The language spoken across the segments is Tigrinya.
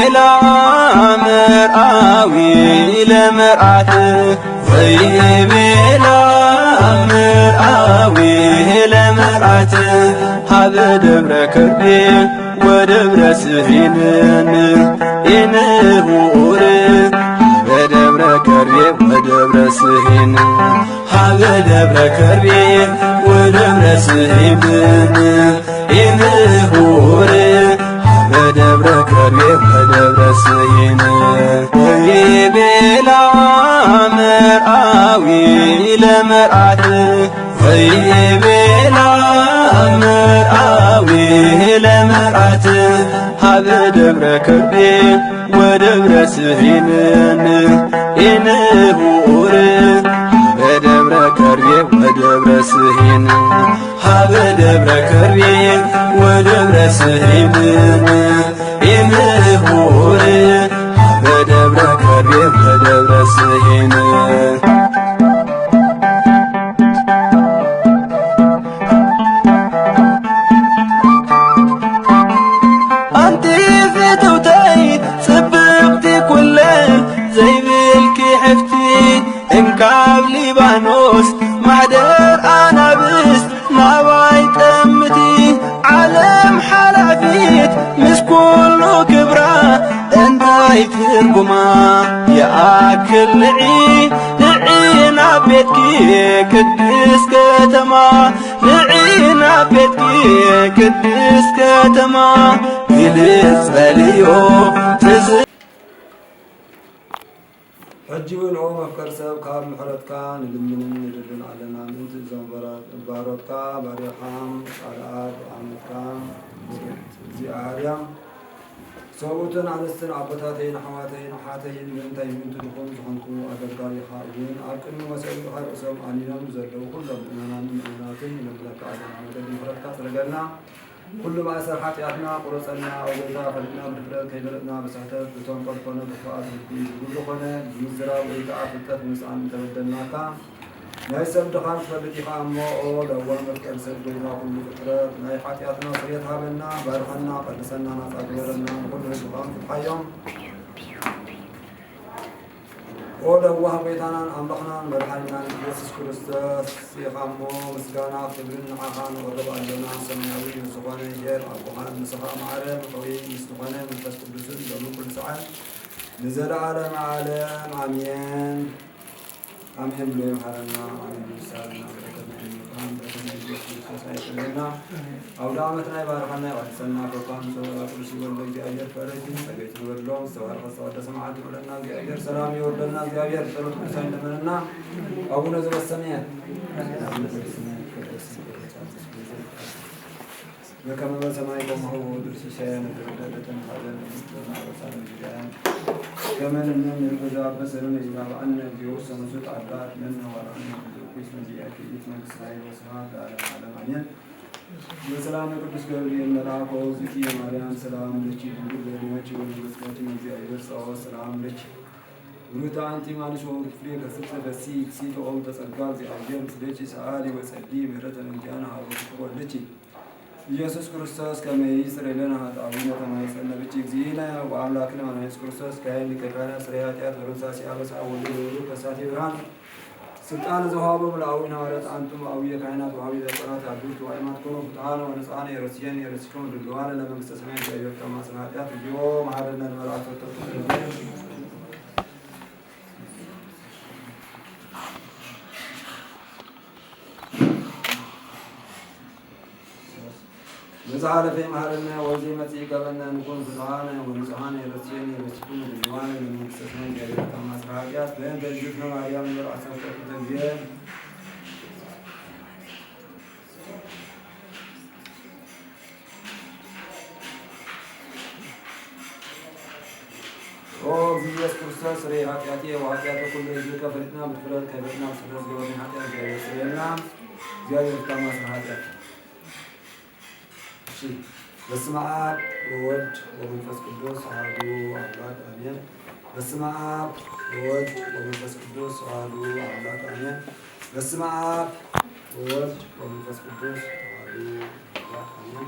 ቤላ መርኣዊ ለመርዓት፣ ወይ ቤላ መርኣዊ ለመርዓት፣ ሀበ ደብረ ከርቤ ወደብረ ስሂን፣ ኢንሁር ሀበ ደብረ ከርቤ ወደብረ ስሂን። ሀበ ደብረ ከርቤ ወደብረ ስሂን፣ ኢንሁር ሀበ ደብረ ከርቤ ወደብረ ስሂን። ወይቤላ መርአዊ ለመርአት፣ ወይቤላ መርአዊ ለመርአት፣ ሀበ ደብረ ከርቤ ወደብረ ስሂን፣ ኢንሁር ሀበ ደብረ ከርቤ ወደብረ ስሂን። ሀበ ደብረ ከርቤ ወደብረ ስሂን፣ ኢንሁር ሀበ ደብረ ከርቤ ወደብረ ስሂን። ኣንቲ ፍትውተይ ጽብቕቲ ኩለን ዘይብልኪ ሕፍቲ፣ እንካብ ሊባኖስ ማሕደር ኣናብስት ናባይ ጠምቲ። ዓለም ሓላፊት ምስ ኩሉ ክብራ እንታይ ትርጉማ? ይኣክል ንዒ፣ ንዒ ናብ ቤትኪ ቅድስት ከተማ፣ ንዒ ናብ ቤትኪ ቅድስት ከተማ። ግልጽ በልዮ ትዝ- ሕጂ እውን ኦ መፍቀር ሰብ ካብ ምሕረትካ ንልምንን ንደልን ኣለና። ምእንቲ እዞም በራ-፣ ባሮትካ ባሪኻ ቃልኣ ብኣመትካ ብርክት እግዚኣብሔር። ሰብኡትን ኣንስትን ኣቦታተይን ኣሕዋተይን ኣሓተይን ምእንታይ ምእንቲ ድኹም ዝኾንኩ ኣገልጋሊኻ እውን ኣብ ቅድሚ መሰዊእኻ ርእሶም ኣኒኖም ዘለዉ ኩሎም ምእመናንን ምእመናትን ንለምነካ ኣለና። መገዲ ምሕረትካ ጽረገልና። ኩሉ ማእሰር ሓጢኣትና ቁረጸልና። ኦ ጎይታ፣ ፈሊጥና ብድፍረት ከይፈለጥና ብስሕተት ብተንኮል ኮነ ብክፍኣት ልቢ ብግብሪ ኮነ ብምዝራብ ወይ ከኣ ፍልጠት ብምስኣን እንተበደልናካ ናይ ሰብ ድኻም ትፈልጥ ኢኻ እሞ፣ ኦ ለዋህ መፍቀሪ ሰብ ጎይታ ኩሉ ፍጥረት፣ ናይ ሓጢኣትና ስርየት ሃበና፣ ባርኸና፣ ቀድሰና፣ ናጻ ግበረና፣ ንኹሉ ህዝብኻ ፍትሓዮም። ኦ ለዋህ ጎይታናን ኣምላኽናን መድሓኒናን ኢየሱስ ክርስቶስ ኢኻ እሞ፣ ምስጋና ክብርን ንዓኻ ነቕርብ ኣሎና። ሰማያዊ ምስ ዝኾነ ኄር ኣቦኻን ንስኻ መዓረ መሕወዪ ምስ ዝኾነ መንፈስ ቅዱስን ሎምን ኩሉ ሰዓት ንዘለዓለመ ዓለም ኣሜን። ኣሜን ብሎ ይምሓረና። ኣሜን ይሳለና። በረከት ናይ እመቤታችን በረከት ናይ ኢየሱስ ክርስቶስ ኣይፈለየና። ኣውደ ዓመትና ይባርኸና ይቐድሰና። ከኳ ምስ ወላ ቅዱስ ይወልደ እግዚኣብሔር ፈረጅን ጸገይትን ወድሎም ዝተባረኸ ዝተቐደሰ መዓልቲ ይውለና እግዚኣብሔር። ሰላም ይወርደልና እግዚኣብሔር። ጸሎት ቅዱሳን ይለመነና። ኣቡነ ዘበሰማያት በከመ በሰማይ ከማሁ በምድር ሲሳየነ ዘለለዕለትነ ሀበነ ዮም ወህበነ አበሳነ ጊዜነ ከመ ንሕነኒ ንርግዝ አበሰ ለነ ኢታብአነ እግዚኦ ውስተ መንሱት አላ አድነነ ወአድኃነ እምኩሉ እኩይ እስመ ዚአኪ ይእቲ መንግስት ኃይል ወስብሐት ለዓለመ ዓለም አሜን። በሰላመ ቅዱስ ገብርኤል መልአኮ ዝኪ ማርያም ሰላም ለኪ ድንግል በሊናኪ ወበዲበኪ እግዚአብሔር ጸባኦት ሰላም ለኪ። ብሩክት አንቲ እም አንስት ወብሩክ ፍሬ ከርሥኪ ተፈሲ ፍሲ ተኦም ተጸጋ እግዚአብሔር ምስሌኪ ሰአሊ ወጸሊ ምህረተ መንቲያን ሀበ ኩሉ እለ ኢየሱስ ክርስቶስ ከመ ይስረይ ለነ ኃጣውኢነ ተማይጸነ ብኪ እግዚእነ ወአምላክነ መድኃኒነ ኢየሱስ ክርስቶስ ካህን ሊቀ ካህናት ሥራይ ኃጢአት ወደምሳሴ አበሳ ወልድ ወሩክ ከሳቴ ብርሃን ስልጣን ዘውሃቦ ለአቡነ ሐዋርያት አንቱም አቡየ ካህናት ወአቡየ ዲያቆናት አግብርት ወአይማት ኩኑ ፍትሐነ ወንጽሐነ የረስየን የረስክሙ ድልዋነ ለመንግስተ ሰማይ እግዚአብሔር ከማስነ ኃጢአት እግዚኦ መሐረነ ንመርዓት ወተቱ በዘ ኃለፈ ይምሃረነ ወዘ መጽእ ይቀበነ ንኩን ፍትሐነ ወንጹሐነ ረስየነ ረሲኩን ድልዋነ ለመንግስተ ሰማይ እግዚአብሔር ከማስነ ኃጢአት በእንተ እግዝእትነ ማርያም ንበር አሰብከ ጊዜ ኦ እግዚእ ኢየሱስ ክርስቶስ ስረይ ኃጢአቴ ወኃጢአተ ኩሉ ህዝብ ከፈልጥና ብድፍረት ከይፈጥና ብስፍረት ገበርና ኃጢአት እግዚአብሔር ስረየልና። እግዚአብሔር ፍታማ ስለ ኃጢአት። እሺ፣ በስመ አብ ወወልድ ወመንፈስ ቅዱስ አሐዱ አምላክ አሜን። በስመ አብ ወወልድ ወመንፈስ ቅዱስ አሐዱ አምላክ አሜን። በስመ አብ ወወልድ ወመንፈስ ቅዱስ አሐዱ አምላክ አሜን።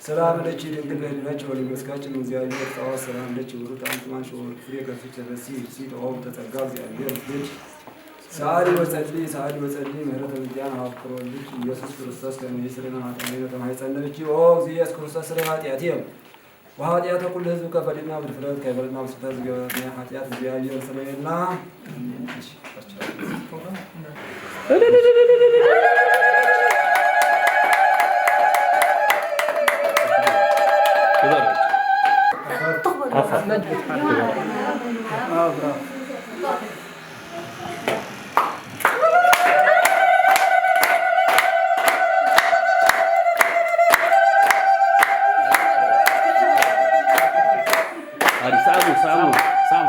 ሰላም ለኪ ድንግል በህሊናኪ ወለመስካኪ እም እግዚአብሔር ጸባኦት ሰላም ለኪ ብሩክ አንቲ እም አን ፍሬ ከርሥኪ ተፈሲ ፍሲ ተወው ተጸጋ እግዚአብሔር ልጅ ሰአሊ ወጸሊ ሰአሊ ወጸሊ ምህረተ ምልጃን ሀብ ፍቅር ወልድኪ ኢየሱስ ክርስቶስ ከመ ይስረይ ኃጢአትነ ተማሕጸነ ብኪ ኦ እግዚእ ኢየሱስ ክርስቶስ ስረይ ኃጢአትየ ወኃጢአተ ኩሉ ህዝብ ከፈሊና ብድፍረት ከይበልና ብስህተት ዝገበርናዮ ኃጢአት እግዚአብሔር ስረየልና። ሳሙ ሳሙ ሳሙ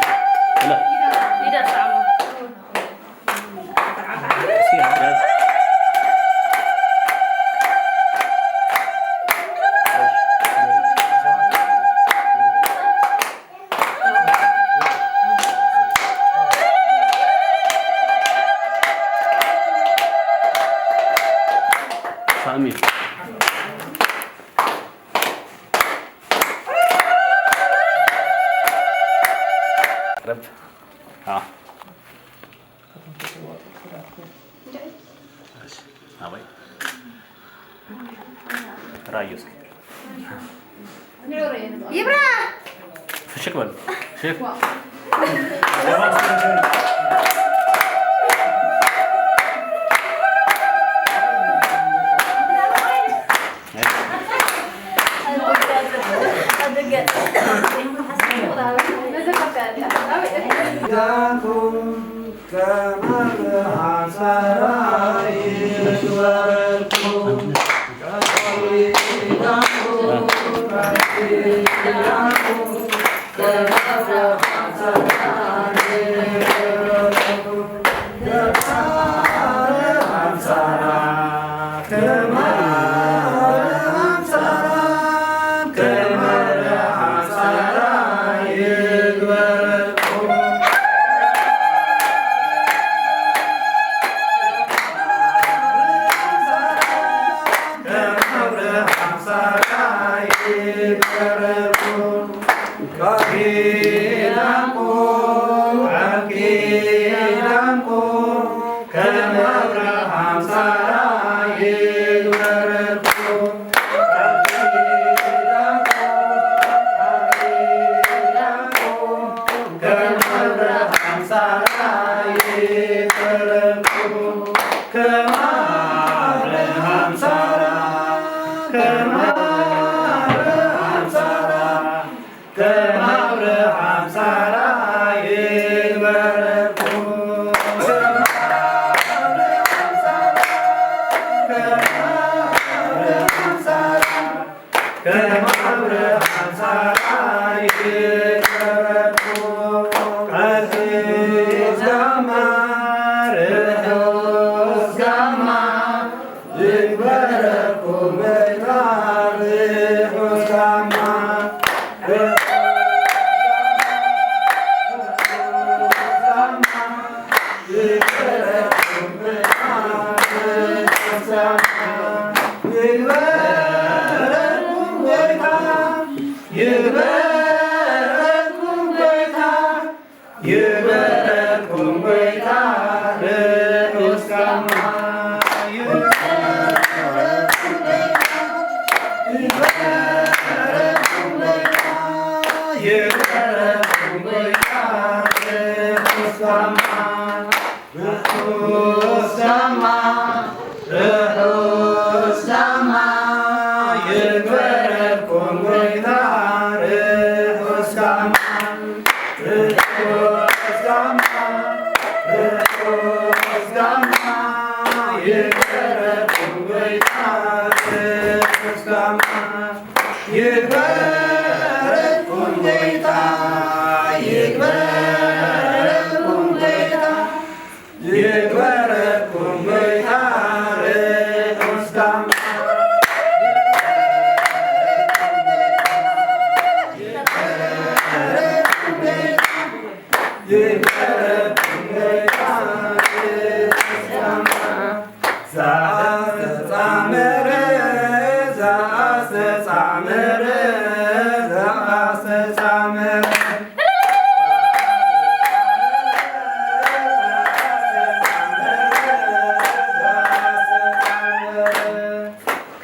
ሳሚ ረብ አዎ። እሺ፣ አባይ ራእዩ እስኪ ይብራ ፍሽክ በል። ሽክ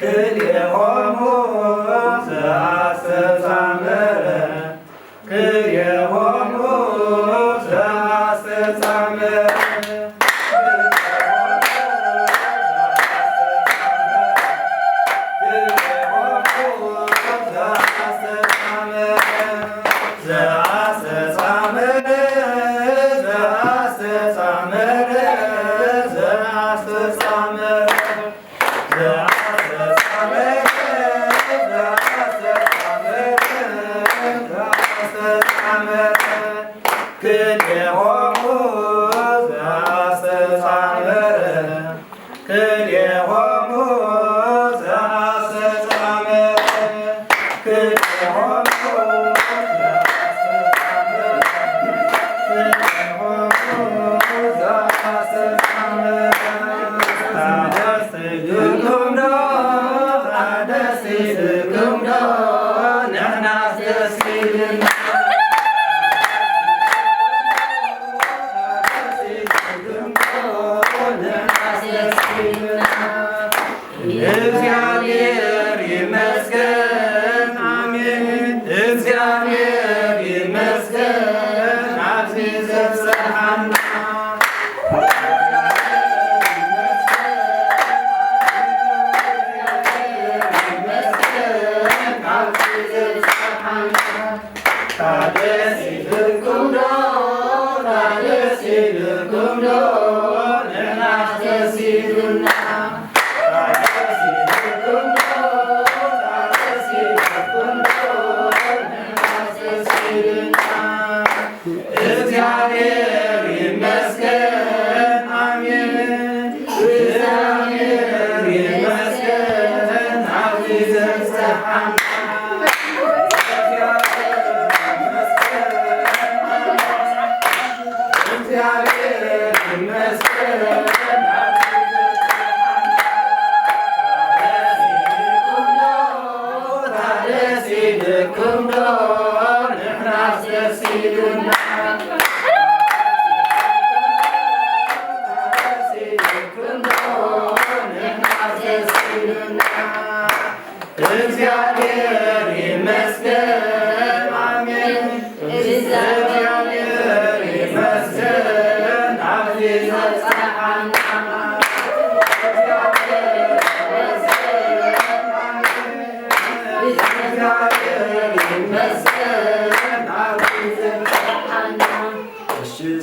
ክልኤሆሙ ዘኣስተጻመረ፣ ክልኤሆሙ ዘኣስተጻመረ፣ ክልኤሆሙ ዘኣስተጻመረ፣ ዘኣስተጻመረ፣ ዘኣስተጻመረ፣ ዘኣስተጻመረ፣ ክልኤሆሙ ዘኣስተጻመረ፣ ክልኤሆሙ ዘኣስተጻመረ፣ ክልኤሆሙ ዘኣስተጻመረ፣ ክልኤሆሙ ዘኣስተጻመረ። ታደስ ኢልኩም ዶ፣ ታደስ ኢልኩም ዶ፣ ንሕናስ ደስ ኢሉና። እግዚኣብሔር ይመስገን፣ ኣሜን። እግዚኣብሔር ይመስገን፣ ኣብዚ ዘብጽሓና። ታደስ ኢልኩም ዶ፣ ታደስ ኢልኩም ዶ፣ ንሕናስ ደስ ኢሉና። ታደስ ኢልኩም ዶ፣ ታደስ ኢልኩም ዶ፣ ንሕናስ ደስ ኢሉና። እግዚኣብሔር ይመስገን፣ ኣሜን። እግዚኣብሔር ይመስገን፣ ኣብዚ ዘብጽሓና። እግዚኣብሔር ይመስገን፣ ኣብዚ ዘብጽሓና። ታደስ ኢልኩም ዶ፣ ታደስ ኢልኩም ዶ፣ ንሕናስ ደስ ኢሉና። እግዚኣብሔር